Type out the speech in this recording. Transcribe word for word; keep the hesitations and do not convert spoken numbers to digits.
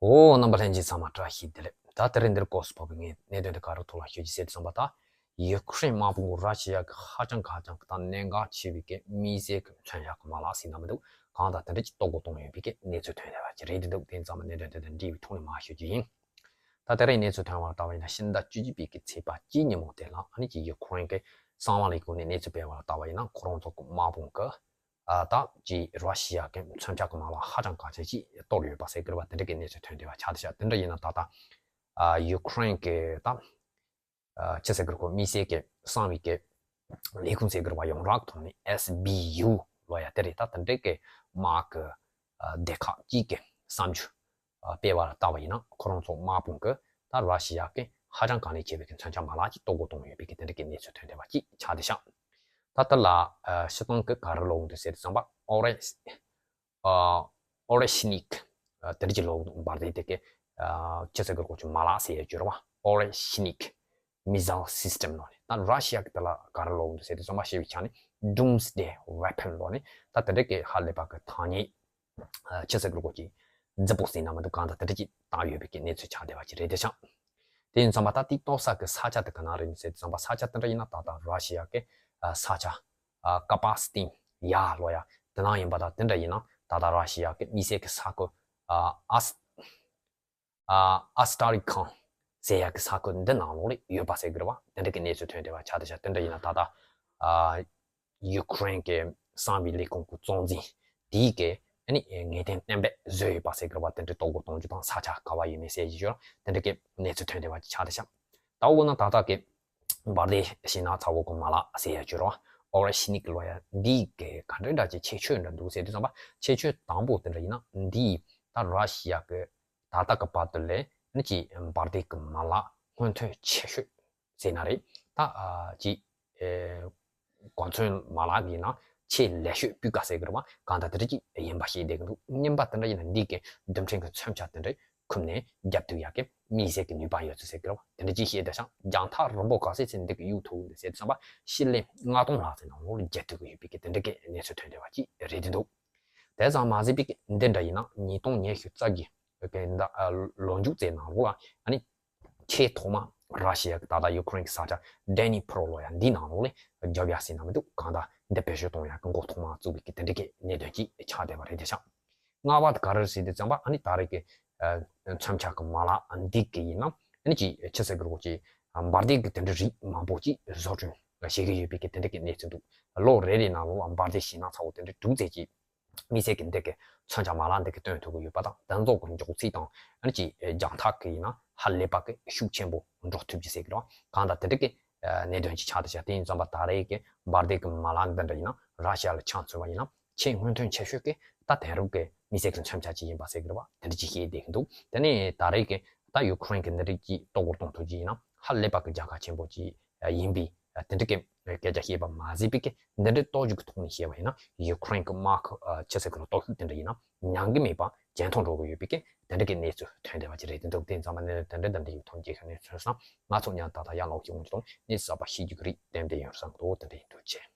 འོ། རྣམ་པ་ལྷན་རྒྱས་ཚང་མ་བཀྲ་ཤིས་བདེ་ལེགས། ད་དེ་རིང་འདིར་སྐོར་སུ་ཕོག་པའི་ངས་གནད་དོན་དེ་ག་རེ་ཐོག་ལ་ཤོད་ཀྱི་ཟེར་དུས་ཙམ་པ། ད་ཡུ་ཁུ་རེན་དམག་དཔུང་གིས་ར་ཤི་ཡ་གི་ཧ་ཅང་གང་ཅང་གི་ད་གནད་འགག་ཆེ་བའི་གི་དམིགས་བསལ་གྱི་མཚོན་ཆ་གི་མ་ལག་ཟེར་ན་མི་འདུག་གང་དང་དེ་འདྲ་ཅིག་གཏོར་རྒོལ་གཏོང་ཡོད་པའི་གི་གནས་ཚུལ་ཐོན་བསྡད་པ་ཅིག་རེད་འདུག་དེ་ཙམ་པ་གནད་དོན་དེ་དང་འབྲེལ་བའི་ཐོག་ནས་མར་ཤོད་ཀྱི་ཡིན། ད་དེ་རིང་གནས་ཚུལ་ཐོན་པར་ལྟ་བ་ཡིན་ན། ཕྱི་ཟླ་བཅུ་གཅིག་པའི་གི་ཚེས་པ་གཅིག་ཉིན་མོ་དེ་ལ་ཨ་ནི་ཅིག་ཡུ་ཁུ་རེན་གྱི་གསང་བ་ལས་ཁུངས་ནས་གནས་ཚུལ་སྤེལ་བར་ལྟ་བ་ཡིན་ན། ཁོ་རང་ཚོ་གི་དམག་དཔུང་གིས་ཨ་ད་ཅིག་ར་ཤི་ཡ་གི་མཚོན་ཆ་གི་མ་ལག་ཧ་ཅང་གང་ཅང་ཅིག་གཏོར་ཡོད་པ་ཟེར་གི་རེད་པ། དེ་འདྲ་གི་གནས་ཚུལ་ཐོན་བསྡད་པ་ཆགས་བསྡད་ཤག་དེ་འདྲ་ཡིན་ན་ད་ལྟ་ཨ་ཡུ་ཁུ་རེན་གྱི་ད་ཨ་ཆི་ཟེར་གི་རེད། ཁོ་དམིགས་བསལ་གྱི་གསང་བའི་གི་ལས་ཁུངས་ཟེར་གི་རེད་པ། ཡོངས་གྲགས་ཐོག་ནས་ཨེས་བི་ཡུ་ལབ་ཡ་དེ་རེད། ད་དེ་འདྲ་གི་དམག་གི་ཨ་སྡེ་ཁག་ཅིག་གི་གསར་འགྱུར་ཨ་སྤེལ་བར་ལྟ་བ་ཡིན་ན། ཁོ་རང་ཚོ་དམག་དཔུང་གིས་ད་ར་ཤི་ཡ་གི་ཧ་ཅང་གལ་གནད་ཆེ་བའི་གི་མཚོན་ཆ་མ་ལག་ཅིག་གཏོར་རྒོལ་གཏོང་ཡོད་པའི་གི་དེ་འདྲ་གི་གནས་ཚུལ་ཐོན་བསྡད་པ་ཅིག་ཆགས་བསྡད་ཤག་ད་ལྟ་ལ་ཨ་སྤྱིར་བཏང་གི་ག་རེ་ལབ་འདུག་ཟེར་དུས་ཙམ་པ། ཨོ་རེ་ཨ་ཨོ་རེ་ཤི་ནིག་ཨ་དེ་འདྲ་ཅིག་ལབ་འདུག་འབར་མདེལ་དེ་གི་ཨ་ཆི་ཟེར་གི་རེད། ཁོ་ཚོས་མ་ལག་ཟེར་ཡ་ཅིག་ཡོད་རེད་པ། ཨོ་རེ་ཤི་ནིག་མི་སི་ལ་སི་སི་ཊེམ་ལབ་ནས། ད་ར་ཤི་ཡ་གིས་དེ་ལ་ག་རེ་ལབ་འདུག་ཟེར་དུས་ཙམ་པ། ཞེས་པའི་ཆ་ནས་ཌུམ་སི་ཌེ་ཝེ་པན་ལབ་ནས། ད་དེ་འདྲ་གི་ཧ་ལས་པ་གི་ཐ་སྙད་ཨ་ཆི་ཟེར་གི་རེད། ཁོ་ཅིག་རྫིག་པོ་ཟེར་ན་མི་འདུག་གང་ལྟར་དེ་འདྲ་ཅིག་བཏགས་ཡོད་པའི་གི་གནས་ཚུལ་ཆགས་བསྡད་པ་ཅིག་རེད་བསྡད་ཤག་དེ་ཡིན་ཙང་མ། ད་དེ་གཏོར་ས་གི་ས་ཆ་དེ་ག་ན་རེད་ཟེར་དུས་ཙམ་པ། ས་ཆ་དེ་འདྲ་ཡིན་ན་ད་ལྟ་ར་ཤི་ཡ་གི་ཨ་ས་ཆ་ཨ་ཀ་པ་སི་ཏིན་ཡ་ལབ་ཡ་དེ་ན་ཡིན་པ། ད་དེ་འདྲ་ཡིན་ན་ད་ལྟ་ར་ཤི་ཡ་གི་དམིགས་བསལ་གི་ས་ཁུལ་ཨ་ཨ་སི་ཨ་ཨ་སི་ཏ་རི་ཁང་ཟེར་ཡ་གི་ས་ཁུལ་འདི་ནང་ལོགས་ལ་ཡོད་པ་ཟེར་གི་རེད་པ། དེ་འདྲ་གི་གནས་ཚུལ་ཐོན་བསྡད་པ་ཆགས་བསྡད་ཤག་དེ་འདྲ་ཡིན་ན་ད་ལྟ་ཨ་ཡུ་ཁུ་རེན་གྱི་གསང་བའི་ལས་ཁུངས་ཀྱི་གཙོ་འཛིན་དེས་ཀྱི་ཨ་ནི་ངེས་གཏན་གཏན་འབེབས་བཟོས་ཡོད་པ་ཟེར་གི་རེད་པ། དེ་འདྲའི་གཏོར་རྒོལ་གཏོང་རྒྱུ་དང་ས་ཆ་ག་པར་ཡོད་མེད་ཟེར་གྱི་ཡོད་ར། དེ་འདྲ་གི་གནས་ཚུལ་ཐོན་བསྡད་པ་ཆགས་བསྡད་ཤག་ད་འོ་ན་ད་ལྟ་གི་འབར་མདེལ་ཞེད་སྣང་ཚ་བོ་གི་མ་ལག་ཟེར་ཡ་ཅིག་ཡོད་ར། ཨོ་རེ་ཤི་ནིག་ལབ་ཡ་འདི་གི་ག་འདྲ་འདྲ་ཅིག་ཁྱད་ཆོས་འདྲ་འདུག་ཟེར་དུས་ཙམ་པ། ཁྱད་ཆོས་དང་པོ་དེ་འདྲ་ཡིན་ན། འདི་ད་ར་ཤི་ཡ་གི་ད་ལྟ་གི་བར་དུ་ལ་ནི་ཅིག་འབར་མདེལ་གྱི་མ་ལག་སྔོན་ཐོན་ཆེ་ཤོས་ཟེར་ན་རེད། ད་ཨ་ཅིག་ཨེ་གོ་མཚོན་མ་ལག་གི་ནང་ཆེས་ལེགས་ཤོས་སྤུས་ཀ་ཟེར་གི་རེད་པ། གང་ལྟར་དེ་འདྲ་ཅིག་ཡིན་པ་ཤེས་བསྡད་ཀྱི་འདུག་རྙིང་པ་དེ་འདྲ་ཡིན་ན་འདི་གི་རྡུལ་ཕྲན་གྱི་མཚོན་ཆ་དེ་འདྲ་ཁུར་ནས་རྒྱབ་ཐུབ་ཡག་གི་དམིགས་བསལ་གྱི་ནུས་པ་ཡོད་ཚུལ་ཟེར་གི་རེད་པ། དེ་འདྲ་ཅིག་བཤད་བསྡད་ཤག་རྒྱང་ཐག་རིང་པོ་ག་ཚད་ཚད་འདི་གི་གཡུག་ཐུབ་ཟེར་དུས་ཙམ་པ། ཤི་ལེ་ལྔ་སྟོང་ལྷག་ཙམ་ནང་ལོགས་ལ་རྒྱག་ཐུབ་ཀྱི་ཡོད་པའི་གི་དེ་འདྲ་གི་གནས་ཚུལ་ཐོན་བསྡད་པ་ཅིག་རེད་འདུག་དེ་ཙམ་མ་ཟད་པའི་གི་འདི་འདྲ་ཡིན་ན། ཉིས་སྟོང་ཉི་ཤུ་རྩ་བརྒྱད་གི་ཟླ་ཨ་ལོ་མཇུག་ཙམ་ནང་ལོགས་ལ་ཨ་ནི་ཆེས་ཐོག་མ་ར་ཤི་ཡ་གི་ད་ལྟ་ཡུ་ཁུ་རེན་གྱི་ས་ཆ་ཌེ་ནི་ཕྲོ་ལབ་ཡ་འདི་ནང་ལོགས་ལ་རྒྱབ་ཡ་ཟེར་ན་མི་འདུག་གང་ལྟར་འདི་བེད་སྤྱོད་གཏོང་ཡ་གི་འགོ་ཐོག་མ་བཙུགས་པའི་གི་དེ་འདྲ་གི་གནད་དོན་ཅིག་ཆགས་བསྡད་པ་རེད་བསྡད་ཤག་ལྔ་པ་དེ་ག་རེ་རེད་ཟེར་དུས་ཙམ་པ། ཨ་ནི་ད་རེས་ཀྱི་ཨ་མཚོན་ཆ་གི་མ་ལག་འདི་གི་ཡིན་ན། ཨ་ནི་ཅིག་ཆི་ཟེར་གི་རེད། ཅིག་འབར་མདེལ་གི་དེ་འདྲ་རིགས་མང་པོ་ཅིག་བཟོ་སྐྲུན་བྱེད་ཀྱི་ཡོད་པའི་གི་དེ་འདྲ་གི་གནས་ཚུལ་འདུག་ལོ་རེ་རེ་ནང་ལོགས་ལ་འབར་མདེལ་ཞེད་སྣང་ཚ་བོ་དེ་འདྲ་དྲུག་ཙམ་ཅིག་དམིགས་བསལ་གྱི་འདི་གི་མཚོན་ཆ་མ་ལག་འདི་གི་བཏོན་ཐུབ་ཀྱི་ཡོད་པ་དང་། དེ་ཚོ་གི་མགྱོགས་ཚད་དང་། ཨ་ནི་ཅིག་རྒྱང་ཐག་གི་ཡིན་ན་ཧ་ལས་པ་གི་ཤུགས་ཆེན་པོ་འགྲོ་ཐུབ་ཀྱི་ཟེར་གི་རེད། གང་ལྟར་དེ་འདྲ་གི་གནད་དོན་ཅིག་ཆགས་བསྡད་ཤག་དེ་ཡིན་ཙང་མ། ད་རེས་ཀྱི་འབར་མདེལ་གྱི་མ་ལག་འདི་འདྲ་ཡིན་ན། ར་ཤི་ཡ་ལ་ཆ་མཚོན་པ་ཡིན་ན་ཆེས་སྔོན་ཐོན་ཆེ་ཤོས་ཀྱི་ད་དེང་རབས་ཀྱི་དམིགས་བསལ་གྱི་མཚོན་ཆ་ཅིག་ཡིན་པ་ཟེར་གི་རེད་པ། དེ་འདྲ་ཅིག་བཤད་བསྡད་ཀྱི་འདུག་དེ་ནས་ད་རེས་ཀྱི་ད་ཡུ་ཁུ་རེན་གྱིས་འདི་འདྲ་ཅིག་གཏོར་རྒོལ་གཏོང་ཐུབ་ཀྱི་ཡིན་ན། ཧ་ལས་པ་གི་རྒྱལ་ཁ་ཆེན་པོ་ཅིག་ཡིན་པའི་དེ་འདྲ་གི་སྐད་ཆ་བཤད་པ་མ་ཟད་པའི་གི་འདི་འདྲའི་སྟོབས་ཤུགས་ཀྱི་ཐོག་ནས་བཤད་པ་ཡིན་ན། ཡུ་ཁུ་རེན་གྱི་དམག་ཁུལ་ཆི་ཟེར་གི་རེད། སྟོབས་ཤུགས་དེ་འདྲ་ཡིན་ན་ཉམས་ཀྱི་མེད་པ་ཇེ་མཐོར་འགྲོ་གི་ཡོད་པའི་གི་དེ་འདྲ་གི་གནས་ཚུལ་ཐོན་བསྡད་པ་ཅིག་རེད་འདུག་དེ་ཡིན་ཙང་མ་ནས་དེ་འདྲ་དེ་འདྲ་ཡོད་ཐོག་མཇལ་ཁ་གནས་ཚུལ་སོང་ན། ང་ཚོ་མཉམ་ད་ལྟ་ཡར་ལོག་ཅིག་འོང་གི་འདུག་གནས་ཚུལ་གསར་པ་ཤེས་རྒྱུ་གི་རེད། ཏན་ཏན་ཡོང་བསམ་གི་འདུག་དེ་འདྲ་ཡིན་འདུག་ཅེས།